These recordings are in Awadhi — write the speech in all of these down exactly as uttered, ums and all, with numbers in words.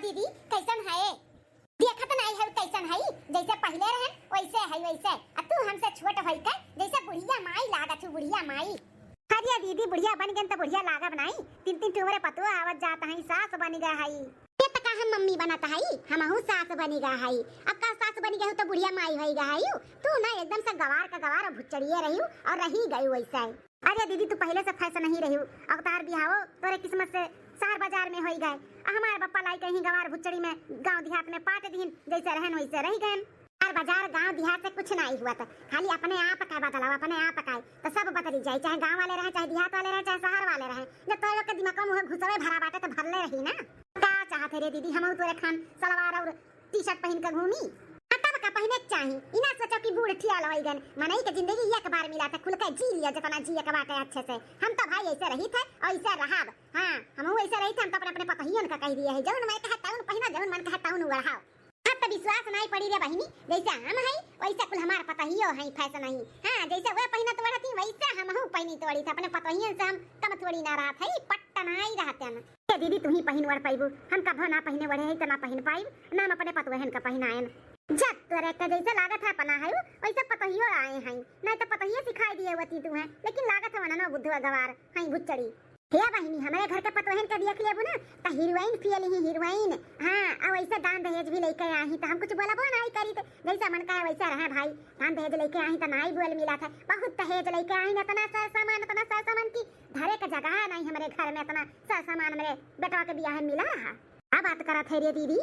दीदी, कैसन है? देखत नाई है कैसन है, जैसे पहिले रहन वैसे है वैसे। आ तू हमसे छोट होई के जैसे बुढ़िया माई लागत हूँ, बुढ़िया माई। अरे दीदी, बुढ़िया बन गन त बुढ़िया लागब नाई। तीन तीन ठो हमरे पतोह आवत जात हई, सास बन गए हई। ये त का हम मम्मी बनत हई, हमहू सास बनी गए हई। अब का सास बनी गए हो त बुढ़िया माई होई गए हई। तू ना एकदम से गवार का गवार और भुच्चड़िए रही और रही गई वैसे। अरे दीदी, तू पहिले से फैशन ही रही, अब तार बिहाव तोरे किस्मत से शहर बाजार में होई गए। आ हमार बप्पा लाई कहीं गवार भुच्चड़ी में गांव देहात में पाट दीन, जैसे रहन वैसे रह गए। शहर बाजार गांव देहात से कुछ ना आई हुआ त खाली अपने आप का बदलाव, अपने आप का। तो सब बदली जाए, चाहे गांव वाले रहे, चाहे देहात वाले रहे, चाहे शहर वाले रहे। जब तोरे लोग के दिमाग में घुसवे भरा बाटे तो भरले रही ना। का चाहत है रे दीदी, हम तोरे खान सलवार और टी शर्ट पहिन के घूमी? आ तब का पहिने के चाही? ई ना सोचो कि बूढ़ ठियाल होई गन। मनई के जिंदगी एक बार मिला था, खुल के जी लिया जितना जिए के बाटे अच्छे से। हम तो भाई ऐसे रही थे और ऐसे रहब। हाँ, हमहू ऐसे रही थे, हम तो अपने, अपने पतोहियन का कह दिए है, जौन मन कहे तौन पहिना, जौन मन कहे तौन ओढ़ाओ। अब तो विश्वास नहीं पड़ी रे बहिनी, जैसे हम हई वैसे कुल हमार पतोहियो हई, फैशन हई। हाँ, जैसे वे पहिनत ओढ़त ही वैसे हमहू पहिनी तोड़ी थे, अपने पतोहियन से हम कम थोड़ी ना रहत हई, पट्ट नहीं रहते हैं। ए दीदी, तू ही पहिन ओढ़ पाइबू, हम कभो ना पहिने ओढ़े हई त ना पहिन पाइब, ना हम अपने पतोहन का पहिनाएन। जब तोरे के जैसे लागत है अपना है वैसे पतोहियो आए हैं, नहीं तो पतोहिए सिखाई दिए होती तू है, लेकिन लागत है वननो बुद्धू गवार हैं भुच्चड़ी। हे बहिनी, हमरे घर के पतोहन के देख लेबू ना त हीरोइन फील ही हीरोइन। हाँ, और वैसे दान दहेज भी लेके आई तो हम कुछ बोलबो नहीं करी, तो जैसा मन कहे वैसे रहे भाई। दान दहेज लेके आई तो नाई बोल मिला था, बहुत दहेज लेके आई, इतना सर सामान, इतना सर सामान की धरे के जगह नहीं हमरे घर में, इतना सर सामान मेरे बेटवा के बियाह में मिला रहा। का बात करत है रे दीदी?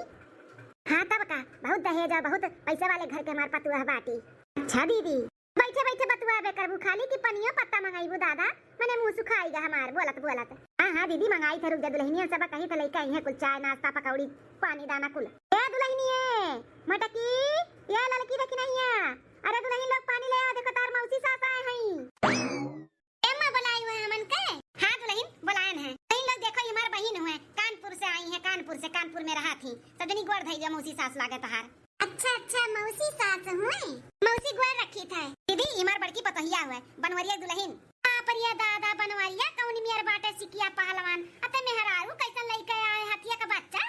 हाँ तब का, बहुत दहेज और बहुत पैसे वाले घर के हमार पतोह बाटी। अच्छा दीदी, बैठे बैठे बतुआबे करबू खाली कि पनियो पत्ता मंगाइबू दादा, मने मुंह सुखाइगा हमार बोलत बोलत। हाँ हाँ दीदी, मंगाई थे, रुक जा, दुल्हनिया सब कही थे लइका इहे कुल चाय नाश्ता पकौड़ी पानी दाना कुल। ए दुल्हनिए, मटकी, ए ललकी देखी नहीं है, अरे दुल्हन लोग पानी ले आ, देखो तार मौसी सास आए हैं। एम्मा बुलाई हुए हमन के? हाँ दुल्हन, बुलायन है। इन लोग देखो, ये हमार बहिन हुए, कानपुर से आई है, कानपुर से, कानपुर में रहा थी। सजनी गोड़ धइले मौसी सास लागे तहार। अच्छा, अच्छा, मौसी सास हुए? मौसी गोड़ रखी था। दीदी, ये हमार बड़की पतोहिया हुए, बनवरिया दुल्हन। बाप रे दादा, बनवरिया कौन मियर बाटे सिकिया पहलवान। अते मेहरारू कैसन लइके आए हथिया का बच्चा?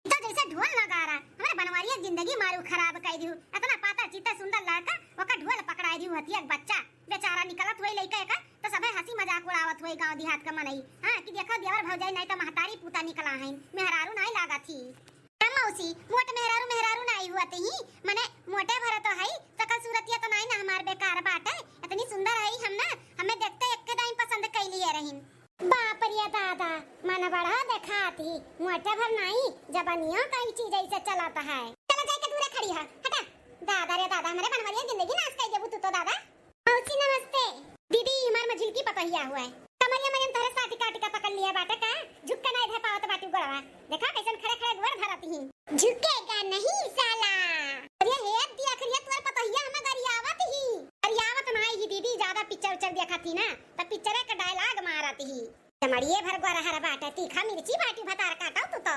तो जैसे ढोल नगारा, हमरे बनवरिया जिंदगी मारू खराब कर दिहु। इतना पातर चित्तर सुंदर लड़का, ओकर ढोल पकड़ाई दिहु हथिया के बच्चा। बेचारा निकलत होई लइका एकर, तो सभे हंसी मजाक उड़ावत होई गांव देहात का मनई। हाँ, कि देखो देवर भौजाई नहीं तो महतारी पूता निकला है, मेहरारू नहीं लागत ही। ए मौसी, मोट मेहरारू मेहरारू नहीं हुआ ही, मने मोटे भरे तो है, सकल सूरतिया तो नहीं ना हमार बेकार बाटे, इतनी सुंदर है हम ना, हमें देखते एक दाई पसंद कैलिए रहीन। बाप रे दादा, मन बड़ा देखात ही, मोटे भर नाई, जबनिया कई चीज ऐसे चलत है। चला जाए के दूरे खड़ी है, हटा। दादा रे दादा, हमरे बनवरिया जिंदगी नाश कर देबू तू तो दादा। मौसी नमस्ते। दीदी, हमार मझिलकी पतोहिया हुआ है, कमरिया मरियन तोहरे साटी काटी का पकड़ लिया बाटे का, झुक के नहीं धे पावत बाटी गोड़वा। देखा कैसन खड़े खड़े गोड़ धरत ही। झुकेगा नहीं साला। अरे हे दिया खरिया, तोर पतोहिया हमें गरियावत ही। गरियावत नाई ही दीदी, ज्यादा पिक्चर उच्चर देखत ही ना, त पिक्चरे का डायलॉग मारत ही। चमड़िए भर गोरहर बाटे, तीखा मिर्ची बाटी भतार काटो तू तो।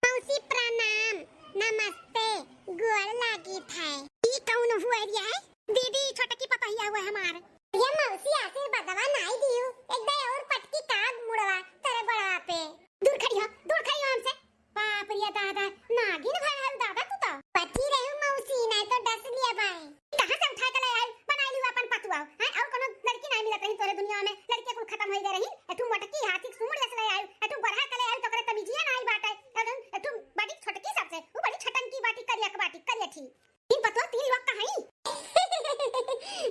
मौसी प्रणाम, नमस्ते, गोड़ लागी थाए। ई कौन हुआ रिया है? दीदी, छोटकी पतोहिया हुआ हमार। ये मौसी आशीर्वादवा नाई दियो, एक दे और पटकी काग मुड़वा तेरे गोड़वा पे। दूर खड़ी हो, दूर खड़ी हो हमसे। बाप रे दादा, नागिन भय हल दादा तू तो। बची रहू मौसी, नहीं तो डस लिया बाई। कहाँ से उठा के ले आयु, बनाई लियो अपन पतुआ, हैं? और कोनो लड़की नहीं मिलत रही तोरे दुनिया में, लड़के कुल खत्म होई गए रही। एठू मोटकी हाथी के सूंड जस ले आयु, एठू गोरहा के ले आयु, तो करे तमीजिया नहीं बाटे। और एठू बड़ी छोटकी सबसे, वो बड़ी छटन की बाटी, करिया के बाटी, करिया थी। तीन पतुआ तीन लोग का हई।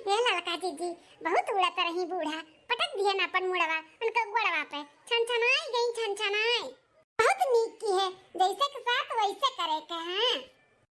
ये लड़का जीजी, बहुत उड़त रही बूढ़ा, पटक दिए ना अपन मुड़वा, उनका गोड़वा पे, छन छनाई गई, छन छनाई। बहुत नीक की है, जैसे के साथ वैसे करे के, हाँ।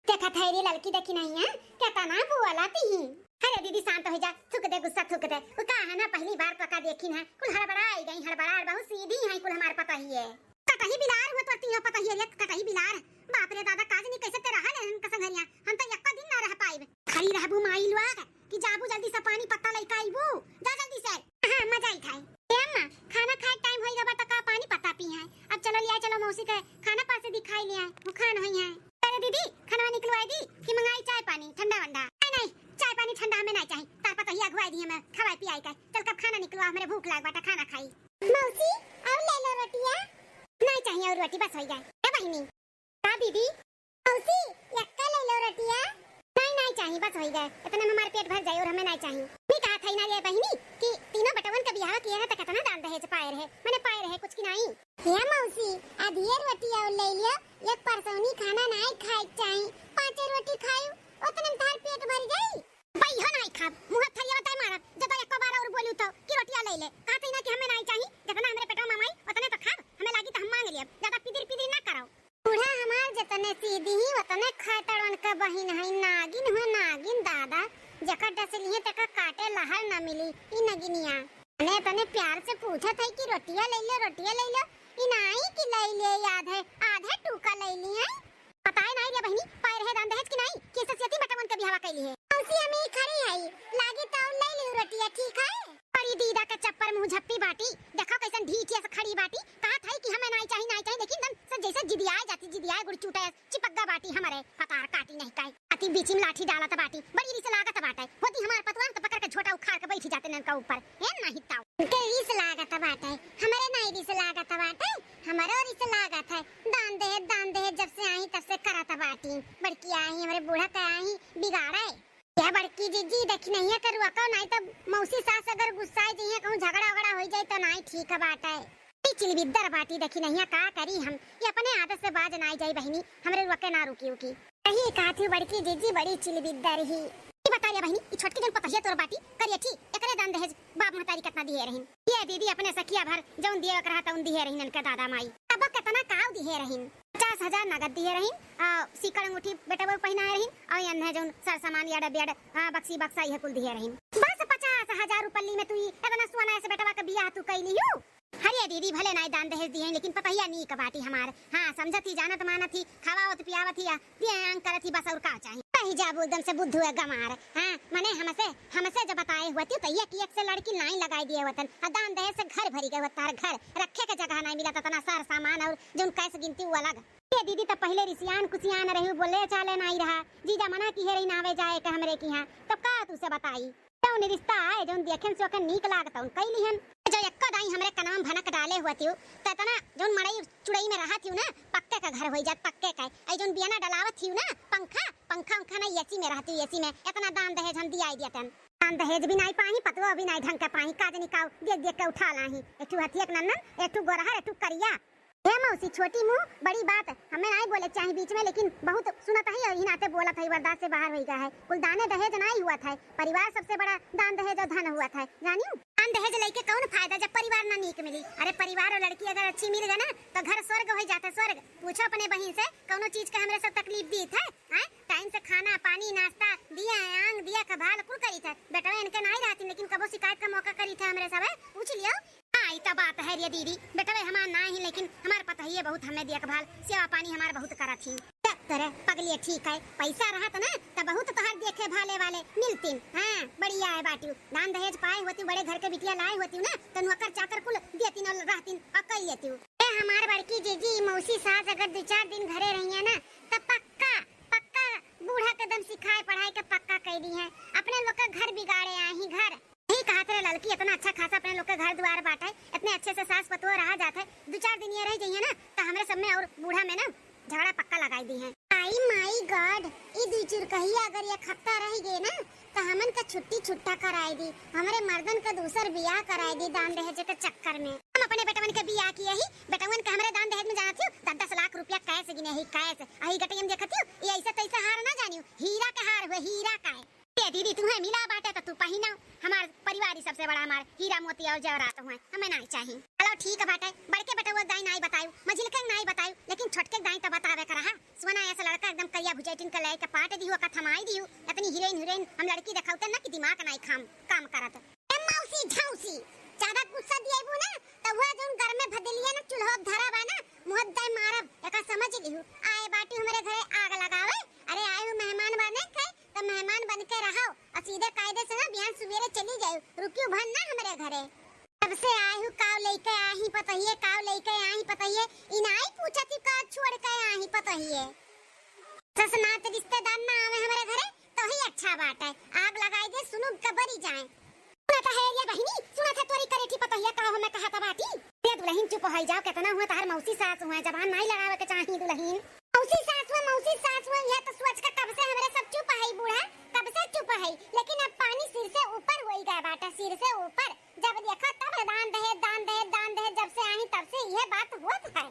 देखत है रे ललकी, देखी नहीं है, केतना बोलत ही। अरे दीदी, शांत हो जा, थूक दे गुस्सा, थूक दे। वो का है ना, पहली बार तो का देखी ना, कुल हड़बड़ा आई गई, हड़बड़ा, बहुत सीधी है कुल हमार पतोहिए। कटही बिलार हुआ तो तीनों पतोहिए रे, कटही बिलार। बाप रे दादा, काजनी कैसे ते रहा ले इनका संघरिया, हम तो यक्को दिन ना रह पाइब। खड़ी रहबू माई लोग कि जाबू जल्दी से पानी पत्ता लइका आइबू, जा जल्दी से। हाँ, मजा आई खाए। ए अम्मा, खाना खाए टाइम होई गबा त का पानी पत्ता पी है? अब चलो लिया, चलो मौसी के खाना पासे दिखाई लिया, भूखान होई है। अरे दीदी, खाना निकलवाई दी कि मंगाई चाय पानी, ठंडा वंडा? नहीं, नहीं, चाय पानी ठंडा हमें नहीं चाहिए। तार पतोहिया अगुवाई दी हमें खवाई पियाई के। चल कब खाना निकलवा, हमरे भूख लाग बाटा, खाना खाई। मौसी, और ले लो रोटियां। नहीं चाहिए और रोटी, बस होई गए। ए बहिनी। का दीदी? मौसी, यक्का ले लो रोटिया। नाहीं, नाहीं चाही, बस होइ गए। इतने में हमार पेट भर जाई और हमें नाहीं चाही। मैं कहा था ना रे बहिनी कि तीनों बेटवन का बियाह किहे हैं तो कितना दान दहेज पाए रहे, मने पाए रहे कुछ कि नाहीं। हे मौसी, आधिये रोटिया ले लियो, एक परसौनी खाना नाहीं खाए के चाही। पाँचे रोटी खायू, उतने में तहार पेट भर जाई। बइहो नाहीं खाब, मुँह थरिया बताए मारब, जब एको बार और बोलू तो कि रोटिया ले ले। कहा था ना कि हमें नाहीं चाही, जितना हमरे पेटवा में आई, उतने तो खाब, हमें लागी तो हम मांग लियब, ज्यादा पिदिर पिदिर ना करो। बूढ़ा हमार जतने सीधी ही, उतने खाए तड़वन का बहिन है, नागिन हो नागिन दादा, जकर डसली है तेकर काटे लहर न मिली, ई नगिनिया। तने, तने प्यार से पूछत है कि रोटिया ले ले, रोटिया ले ले, ई नाहीं कि ले ले, याद है, आधे टूका ले ली है। पता है नाहीं रे बहिनी, पाए रहे दान दहेज कि नाहीं, कि ऐसे सियती बेटवन के बियाहवा कैली है। मौसी, हम ही खड़ी है, लागी तो ले ली रोटिया, ठीक है? बड़ी दीदा के चप्पर मुँह झप्पी बाटी, देखो कैसन ढीठिया से खड़ी बाटी, कहा था कि हमें नाहीं चाही, नाहीं चाही, लेकिन दम से जैसे जिदियाए जाती, जिदियाए गुड़ चूटे चिपक गा बाटी हमरे, पतार काटी नहीं काई। अति बीच में लाठी डालत बाटी, बड़ी रिस लागत बाटे। होती हमार पतुआ तो पकड़ के झोटा उखाड़ के बैठी जाते ननका ऊपर। हे नाहीं ताऊ। उनके रिस लागत बाटे, हमरे नाहीं रिस लागत बाटे, हमरो रिस लागत है। दान दहेज, दान दहेज जब से आई तब से करत बाटी। बड़की आई, हमरे बूढ़ा के आई बिगाड़े। या बड़की जीजी, देखी नहीं है करुआ को, नाहीं तो मौसी सास अगर गुस्साए जइहे, कहूँ झगड़ा उगड़ा होइ जाए तो नाहीं ठीक बाटे। ई चिलबिद्दर बाटी, देखी नहीं है का करी हम, ये अपने आदत से बाज नाहीं जाई बहिनी, हमरे रुआ के ना रुकी उकी। यही कहा थी बड़की जीजी बड़ी चिलबिद्दर ही। ई बता रे बहिनी, ई छोटकी जन पतहिया तोर बाटी, करिया थी, एकरे दान दहेज बाप महतारी कितना दिहे रहिन। ये दीदी अपने सखिया भर जौन दिए ओकरा तौन दिहे रहिन इनके दादा माई। अब कितना काव दिहे रहिन? पचास हजार नगद दिहे रहिन, आ, सीकड़ अंगूठी बेटा बहू पहिनाए रहिन, और यन्हे जौन सर सामान यड़ बेड़, आ, बक्सी बक्सा यह कुल दिहे रहिन। बस पचास हजार रुपल्ली में तू ई इतना सोना ऐसे बेटवा के बियाह तू कैली हू? हरे दीदी, भले नाई दान दहेज दिहे, लेकिन पतहिया नीक बाटी हमार। हाँ, समझत ही, जानत मानत ही, खवावत पियावत ही, आ, दिए आंग करत ही, बस और का चाही? कही जाबू एकदम से बुद्धू है गमार। हाँ, मने हमसे, हमसे जब बताए हुआ थी, तो एक एक से लड़की लाइन लगाई दिए वतन, आ दान दहेज से घर भरी गए, तार घर रखे के जगह नाहीं मिला, तो इतना सर सामान और जौन कैस गिनती वो अलग। ये दीदी तो पहले रिसियान कुसियान रही, बोले चाले नाहीं रहा, जीजा मना किहे रही नावे जाए के हमरे किहाँ, तब का तू से बताई? जौन रिश्ता आए, जौन देखेन से ओके नीक लागत, उन कई लिहन। जो एक्को दाई हमरे कनवा में भनक डाले हुआ थियू, त इतना जौन मड़ई चुड़ई में रहा थियू ना, पक्के का घर होई जात, पक्के का। ऐ जौन बियाना डलावत थियू ना, पंखा, पंखा उंखा ना, एसी में रहती, एसी में। इतना दान दहेज हम दियाई दिया तन। दान दहेज भी नाई पाही, पतुआ भी नाई ढंग के पाही, का जनी काऊ देख देख के उठा लाही। एक ठू हथियक नन्नन, एक ठू गोरहर, एक ठू करिया। हे मौसी, छोटी मुँह बड़ी बात, हमें नाई बोले चाही बीच में, लेकिन बहुत सुनत हई और इही नाते बोलत हई, बर्दाश्त से बाहर होई गया है। कुल दाने दहेज नाई हुआ था, परिवार सबसे बड़ा दान दहेज और धन हुआ था, जानियो? दान दहेज लेके कौन फायदा जब परिवार ना नीक मिली? अरे परिवार और लड़की अगर अच्छी मिल गए ना तो घर स्वर्ग हो जाता है, स्वर्ग। पूछो अपने बहिन से, कौनो चीज का हमरे सब तकलीफ दी थे, हैं? टाइम से खाना पानी नाश्ता दिया है, आंग दिया, खभाल कुल करी थे। बेटवा इनके नाई रहती लेकिन कबो शिकायत का मौका करी थे हमरे सब, हैं? पूछ लियो। हाँ, ई त बात है रे दीदी, बेटवे हमार ना ही, लेकिन हमार पतहिए बहुत हमें देखभाल, सेवा पानी हमार बहुत करत ही। तब तोरे पगलिए ठीक है, पैसा रहत ना, त बहुत तोहार देखे भाले वाले मिलतीन। हाँ, बढ़िया है बाटियो, दान दहेज पाए होती, बड़े घर के बिटिया लाए होती ना, त नौकर चाकर कुल देतीन और रहतीन और कई लेती। ए हमार बड़की जीजी, मौसी सास अगर दो चार दिन घरे रहिए ना, त पक्का, पक्का बूढ़ा के दम सिखाए पढ़ाए के पक्का कई दी है। अपने लोग का घर बिगाड़े आई ही घर। यही कहा तेरे लड़की इतना अच्छा खासा अपने लोग के घर द्वार बाटे, इतने अच्छे से सास पतोह रहा जात है, दो चार दिन ये रह जाइए ना, तो हमरे सब में और बूढ़ा में ना झगड़ा पक्का लगाई दी है। आई माई गॉड, ई दुई चुरकहिया अगर एक हफ्ता रह गए ना, तो हमन का छुट्टी छुट्टा कराई दी, हमरे मर्दन का दूसर बियाह कराई दी दान दहेज के चक्कर में। हम अपने बेटवन के बियाह किए ही, बेटवन के हमरे दान दहेज में जाना थी, दस दस लाख रुपया कैश गिने ही, कैश। अही गटई में देखत ही, ये ऐसे तैसे हार ना जानियो, हीरा के हार हुए, हीरा का है। ए दीदी, तुहे मिला बाटे त तू पहिना। हमार परिवार ही सबसे बड़ा हमार हीरा मोती और जवाहरात हुए, हमें नाई चाही। चलो ठीक बाटे, बड़के बेटवा दाई नाई बतायु, मझिलके नाई बतायु, लेकिन छोटके दाई त बतावे का रहा। सोना ऐसा लड़का एकदम करिया भुजैटिन के लेके पाट दिहु, ओका थमाई दिहु। इतनी हीरोइन हीरोइन हम लड़की देखाउते ना कि दिमाग नाई खाम काम करत। ए मौसी झौसी, ज्यादा गुस्सा दिएबू ना त वह जौन घर में भदलिया ना चूल्हा धरा बा ना, मुहद्दा मारब, एका समझ लिहु। आए बाटी हमरे घरे आग लगावे, अरे आए हो मेहमान बने के त मेहमान बन के रहो और सीधे कायदे से ना बिहान सुबेरे चली जाओ, रुकियो भन ना हमरे घरे। जब से आई हूँ काव लेके आई पतहिए, काव लेके आई पतहिए, इनाई पूछत ही का छोड़ के आई पतहिए। सस नात रिश्तेदार ना आवे हमरे घरे तो ही अच्छा बात है, आग लगाई दे सुनो गबरी जाए। सुनत है ये बहिनी, सुनत है तोरी करेठी पतोहिया का हो मैं कहत बाटी। ए दुलहिन चुप होइ जाओ, केतना हुआ तहार मौसी सास हुआ, जबान नाहीं लड़ावे के चाही दुलहिन। मौसी सास हुआ, मौसी सास हुआ, यह तो सोच के कब से हमरे सब चुप है बूढ़ा, कब से चुप है, लेकिन अब पानी सिर से ऊपर होइ गए बाटे, सिर से ऊपर। जब देखो तब दान दहेज, दान दहेज, दान दहेज, जब से आई तब से यह बात होत है।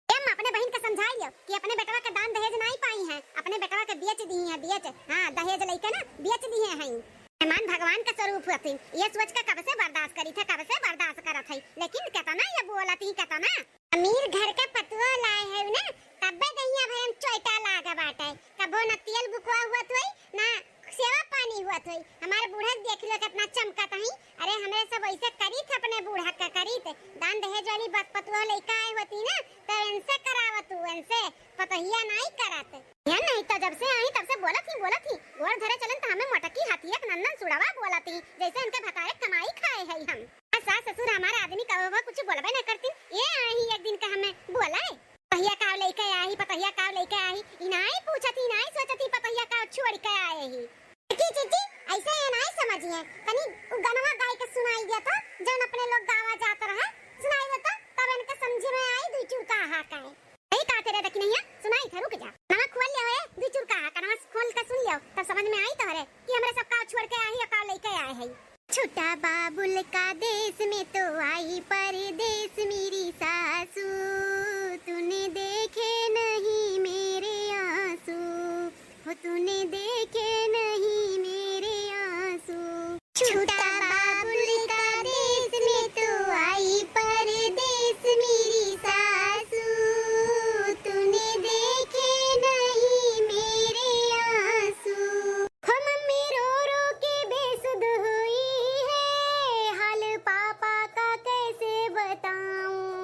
एम अपने बहिन के समझाइ लियो कि अपने बेटवा के दान दहेज नाहीं पाई हैं, अपने बेटवा के बेच दिही हैं, बेच, हाँ, दहेज लइके ना बेच दिहे हैं। मेहमान भगवान के स्वरूप हथिन, ये सोच के कब से बर्दाश्त करी थे, कब से बर्दाश्त करत है, लेकिन केतना ये बोलत ही, केतना। अमीर घर के पतुआ लाए है ना, तब्बे दहिया भरम चोइटा लाग बाटे, कबो न तेल बुकवा हुअत होई, ना सेवा पानी हुअत होई। हमार बूढ़ा देख लो केतना चमकत हई। अरे हमरे सब ऐसे करीत अपने बूढ़ा का करीत। दान दहेज वाली बात पतुआ लइका आए होती ना, तो इनसे करावत तू, इनसे पतोहिया नाहीं करत। यह नहीं तो जब से आई तब से बोलत ही, बोलत ही। गोड़ धरे चलन तो हमें मोटकी हाथी एक नंदन सुड़वा बोलत ही, जैसे इनके भतारे कमाई खाए है हम। आ सास ससुर हमारे आदमी का हुआ कुछ बोलबे न करती, ये आई ही एक दिन का हमें बोले। पतोहिया का लइके आई, पतोहिया का लइके आई, इनाई पूछत ही, इनाई सोचत ही, पतोहिया का छोड़ के आए ही। देखी जीजी, ऐसे ये नाहीं समझिए, तनी उ गनवा गाय के सुनाई दिया तो, जौन अपने लोग गावा जात रहे, सुनाई दे तो, तब इनके समझ में आई दुई चुरका हा का है। यही का तेरे देखी नहीं है, सुनाई थे, रुक जा। नवा खोल लियो है, दुई चुरका हा, कनवा खोल के सुन लियो, तब समझ में आई तोहरे कि हमरे सब का छोड़ के आई और का लइके आए है। छोटा बाबुल का देश में तो आई परदेश मेरी सासू, तूने देखे नहीं मेरे आंसू, हो तूने देखे नहीं मेरे आंसू। छोटा बाबुल का देश में तो आई परदेश मेरी सासू, तूने देखे नहीं मेरे आंसू। हो मम्मी रो रो के बेसुध हुई है, हाल पापा का कैसे बताऊं।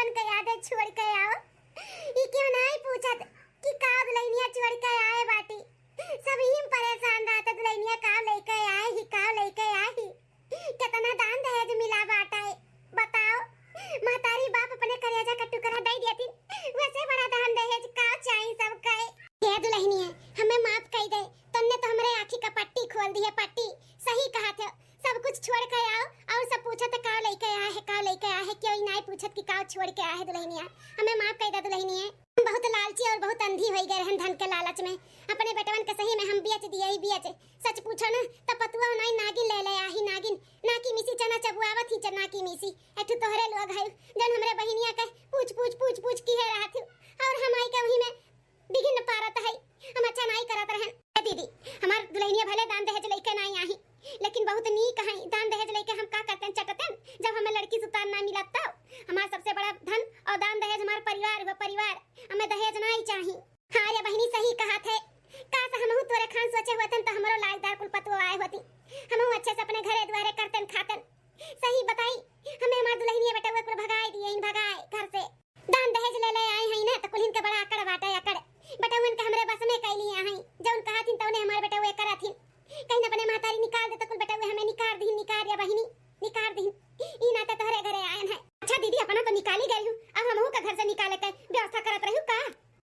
के याद है छोड़ के आओ। ई क्यों नाई पूछत कि का दुल्हनिया छोड़ के आए बाटी? सब ही परेशान रहत दुल्हनिया का लेके आए ही, का लेके आए ही। कितना दान दहेज मिला बाटा है, बताओ। महतारी बाप अपने करेजा का टुकड़ा दे दियतिन, वैसे बड़ा दान दहेज का चाही सबके? ये दुल्हनिया, हमें माफ कई दे, तन्ने तो हमरे आँखी का पट्टी खोल दिए, पट्टी। सही कहत हो, सब कुछ छोड़ के आओ और सब पूछत का लेके आए है, का लेके आए है, क्यों ही नाई पूछत कि का छोड़ के आए है दुल्हनिया। हमें माफ कई दे दुल्हनिया। हम बहुत लालची और बहुत अंधी होई गए रहन धन के लालच में। अपने बेटवन के सही में हम बेच दिए ही बेच। सच पूछो ना, त पतुआ नाई नागिन ले ले आही नागिन। ना की मिसी चना चबुआवत ही चना की मिसी। एठू तोहरे लोग है, जौन हमरे बहिनिया के पूछ, पूछ, पूछ, पूछ किहे रहत हो। और हम आई के वही में बिघिन पारत है, हम अच्छा नाई करत रहन। ए दीदी, हमार दुल्हनिया भले दान दहेज लेके नाई आही, लेकिन बहुत नीक है। दान दहेज लेके हम का करतेन, चटतेन, जब हमें लड़की सुतार ना मिलत तब? हमार सबसे बड़ा धन और दान दहेज हमार परिवार हुआ, परिवार। हमें दहेज नाई चाही। हाँ रे बहिनी, सही कहत है। काश हमहू तोरे खान सोचे होतन तो हमरो लायकदार कुल पतुआ आए होती, हमहू अच्छे से अपने घरे दुआरे करतेन खातेन। सही बताई, हमें हमार दुल्हनिया बेटउआ कुल भगाए दिए इन, भगाए घर से। दान दहेज ले ले आए हैं ना, तो कुल्हिन के बड़ा अकड़ बाटे, अकड़। बेटउअन के हमरे बस में कैली हैं, जौन कहथिन तौने हमार बेटउआ करथिन। कहीं अपने महतारी निकाल दे तो कुल बेटउआ हमें निकाल दिहिन, निकाल या बहिनी, निकाल दिहिन। ई नाते तोहरे घरे आयन है। अच्छा दीदी, अपना तो निकाली गई हूँ, अब हमहू का घर से निकाले के व्यवस्था करत रही का?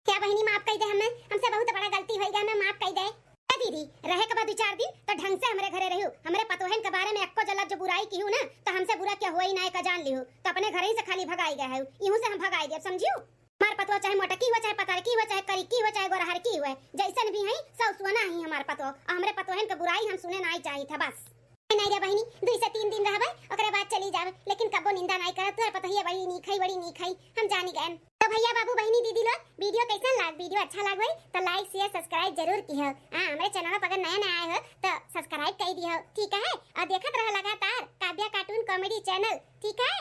क्या बहिनी, माफ कई दे हमें, हमसे बहुत बड़ा गलती होई गया, हमें माफ कई दे। ए दीदी, रहे के बाद दो चार दिन तो ढंग से हमरे घरे रहियो, हमरे पतोहन के बारे में एक्को जलत जो बुराई की हूँ ना, तो हमसे बुरा क्या होई ना का जान लियो, तो अपने घर ही से खाली भगाई गए है, इहू से हम भगाई देब, समझियो? हमार पतोह चाहे मोटकी हुआ, चाहे पतरकी हुआ, चाहे करिकी हुआ, चाहे गोरहरकी हुआ, जैसन भी है, सब सोना ही हमार पतोह। और हमरे पतोहन के बुराई हम सुने नाई चाहित है बस। नहीं रे बहिनी, दुई से तीन दिन रहबे, ओकरे बाद चली जाबे, लेकिन कबो निंदा नाई करत, तोहर पतोहिया बड़ी नीक है, बड़ी नीक है, हम जानी गए। तो भैया, बाबू, बहिनी, दीदी लोग, video कैसन लाग? Video अच्छा लाग होई तो like, share, subscribe जरूर किहो। हाँ, हमरे channel पर अगर नया नया आए हो तो subscribe कर दिहो, ठीक है? और देखत रहो लगातार काव्या cartoon comedy channel, ठीक है?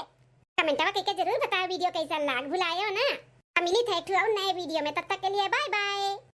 कमेंटवा करके जरूर बताओ video कैसन लाग, भुलायो ना। अब मिली थे एक ठो और नए video में, तब तक के लिए bye bye।